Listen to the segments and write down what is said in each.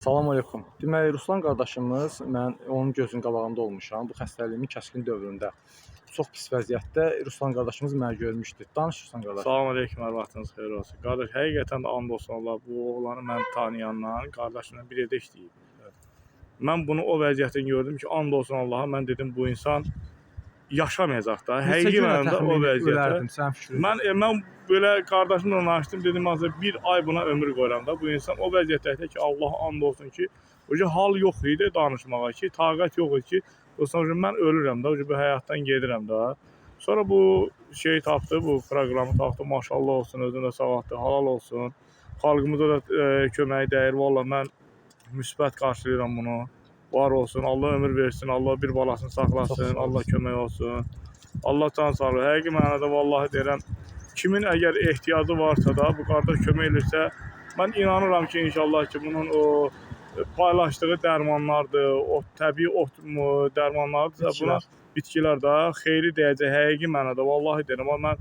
Salam əleykum. Deməli, Ruslan qardaşımız, mən onun gözünün qabağında olmuşam. Bu xəstəliyimin kəskin dövründə çox pis vəziyyətdə Ruslan qardaşımız məni görmüşdü. Danış Ruslan qardaş. Salam əleykum, hər vaxtınız xeyir olsun. Qardaş, həqiqətən də and olsun Allah, bu oğlanı mən tanıyandan, qardaşımla bir evdə işləyib. Mən bunu o vəziyyətdə gördüm ki, and olsun Allaha, mən dedim bu insan yaşamayacaq da. Neçə Həqiqi günə mənada o təxmini vəziyyətdə. ölərdin, sənin fikrin? Mən belə qardaşımla danışdım, dedim azı bir ay buna ömür qoyuram da. Bu insan o vəziyyətdə ki, Allah and olsun ki, o hal yox idi danışmağa ki, taqət yox idi ki, dostlar, mən ölürəm də, bu həyatdan gedirəm də. Sonra bu şey tapdı, bu proqramı tapdı. Maşallah olsun, özünə sağaltdı, halal olsun. Xalqımıza da köməyi dəyir. Vallah mən müsbət qarşılayıram bunu. Var olsun, Allah ömür versin, Allah bir balasını Çox sağ saxlasın, ol. Allah kömək olsun. Allah can sağlığı. Həqiqi mənada vallahi deyirəm, kimin əgər ehtiyacı varsa da bu qardaş kömək elirsə, mən inanıram ki, inşallah ki, bunun o paylaşdığı dərmanlardır, o təbii ot dərmanlardır, buna Bitkilər. bitkilər də xeyri dəyəcək həqiqi mənada. Vallahi deyirəm, amma mən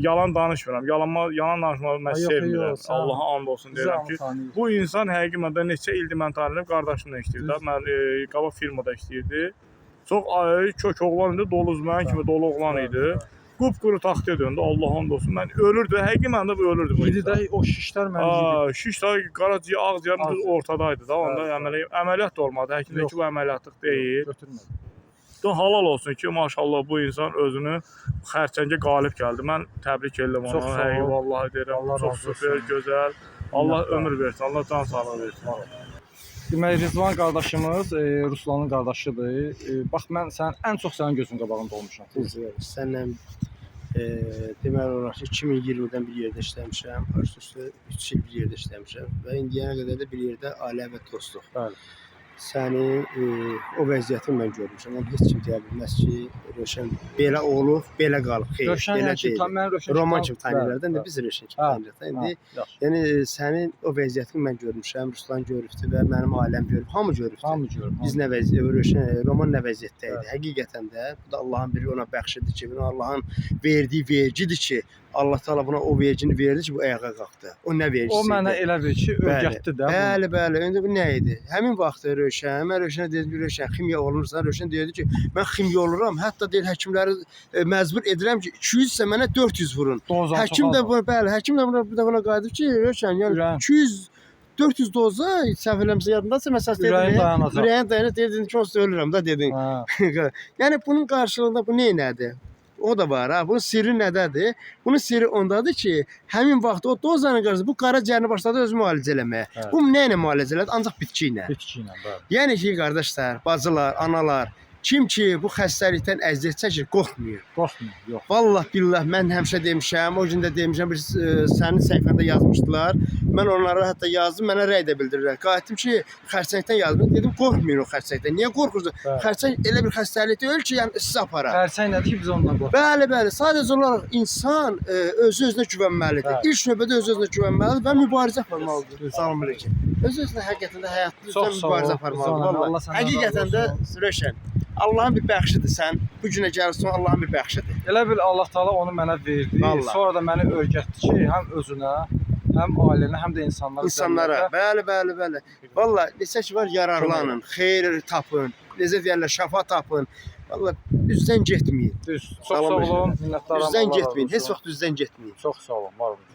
yalan danışmıram. Yalan danışmağı mən Ha, yox, sevmirəm. yox, sən- Allaha and olsun Bizi deyirəm hamı ki, tanıyır. bu insan həqiqi mənada neçə ildir mən tanıyıram, qardaşımla işləyir də. Mən qabaq firmada işləyirdi. Çox kök oğlan idi, dolu mənim kimi dolu oğlan Bəli, idi. bəli. Qupquru taxtaya döndü. Allah and olsun. Mən ölürdü. Həqiqi mənada bu ölürdü bu Yedi insan. də o şişlər məni yedi. Aa, şiş da qaraciyər, ağciyər Ağciyər. düz ortadaydı da. Onda Bəli, bəli. əməliyyat da olmadı. Həkim dedi Yox. ki, bu əməliyyatlık deyil. Götürmədi. Da halal olsun ki, maşallah bu insan özünü xərçəngə qalib gəldi. Mən təbrik edirəm onu. Çox sağ ol. Həqiqi vallahi deyirəm. Allah Çox razı super, olsun. gözəl. Allah Minnətdaram. ömür versin, Allah can sağlığı versin. Deməli Rizvan qardaşımız Ruslanın qardaşıdır. Bax mən sən ən çox sənin gözünün qabağında olmuşam. Düzdür. Səninlə deməli olar ki, 2020-dən bir yerdə işləmişəm. Üst-üstə 3 il bir yerdə işləmişəm və indiyənə qədər də bir yerdə ailə və dostluq. Bəli. Səni o vəziyyəti mən görmüşəm. Onu heç kim deyə bilməz ki, Rövşən belə olub, belə qalıb. Xeyr, Rövşən belə yəni ki, deyil. tam mən Rövşən Roman kimi tanıyırlar da, indi Bəli, biz Rövşən kimi Hə, tanıyırıq da. İndi bəli. Yaxşı. yəni sənin o vəziyyətini mən görmüşəm, Ruslan görübdü və mənim ailəm görüb, hamı görübdü. Hamı görür. Biz nə vəziyyət, Rövşən, Roman nə vəziyyətdə idi? Həqiqətən də bu da Allahın biri ona bəxş edir ki, bunu Allahın verdiyi vergidir ki, Allah Taala buna o vergini verdi ki, bu ayağa qalxdı. O nə vergisi O mənə idi? elə bil ki, Bəli, öyrətdi də bunu. Bəli, bəli. İndi bu nə idi? Həmin vaxt Rövşən, mən Rövşənə dedim ki, Rövşən, ximiya olursan, Rövşən deyirdi ki, mən ximiya oluram. Hətta deyir həkimləri məcbur edirəm ki, 200 isə mənə 400 vurun. Dozanı Həkim də çoxaldır. buna, bəli, həkim də buna bir də buna qayıdıb ki, Rövşən, yəni Ürəyin. 200 400 doza səhv eləmirəmsə yadındadırsa məsəl Ürəyin dedim. dayanacaq. Ürəyin dayanır, dedin ki, onsuz da ölürəm da dedin. Hə. Yəni bunun qarşılığında bu nə nədir? O da var ha. Bunun sirri nədədir? Bunun sirri ondadır ki, həmin vaxt o dozanın qarşısında bu qaraciyərini başladı özü müalicə eləməyə. Hə. Bu nə ilə müalicə elədi? Ancaq bitki ilə. Bitki ilə, bəli. Yəni ki, qardaşlar, bacılar, analar, kim ki bu xəstəlikdən əziyyət çəkir, qorxmayın. Qorxmayın, yox. Vallah billah mən həmişə demişəm, o gün də demişəm, bir sənin səhifəndə yazmışdılar. Mən onlara hətta yazdım, mənə rəy də bildirirlər. Qayıtdım ki, xərçəngdən yazdım. Dedim, qorxmayın o xərçəngdən. Niyə qorxursunuz? Bəli. Xərçəng elə bir xəstəlik deyil ki, yəni sizi aparar. Xərçəng nədir ki, biz ondan qorxuruq? Bəli, bəli. Sadəcə olaraq insan özü-özünə güvənməlidir. Bəli. İlk növbədə öz-özünə güvənməlidir və mübarizə aparmalıdır. Düz. Salam əleykum. Öz-özünə həqiqətən də həyatda Çox üzrə sağ ol, mübarizə aparmalıdır. Rızvan əmi, Vallahi. Allah səndən razı Həqiqətən də olsun. Rövşən, Allahın bir bəxşidir sən. Bu günə gəlirsən, Allahın bir bəxşidir. Elə bil Allah Taala onu mənə verdi. Vallahi. Sonra da məni öyrətdi ki, həm özünə, həm ailənə, həm də insanlara. İnsanlara. Bəli, bəli, bəli. Vallahi neçə ki var yararlanın, xeyir tapın. Necə deyirlər, şəfa tapın. Vallahi üzdən getməyin. Düz. Çox Salam sağ olun. Minnətdaram. Üzdən Allah razı getməyin. Heç olsun. vaxt üzdən getməyin. Çox sağ olun. Var olun.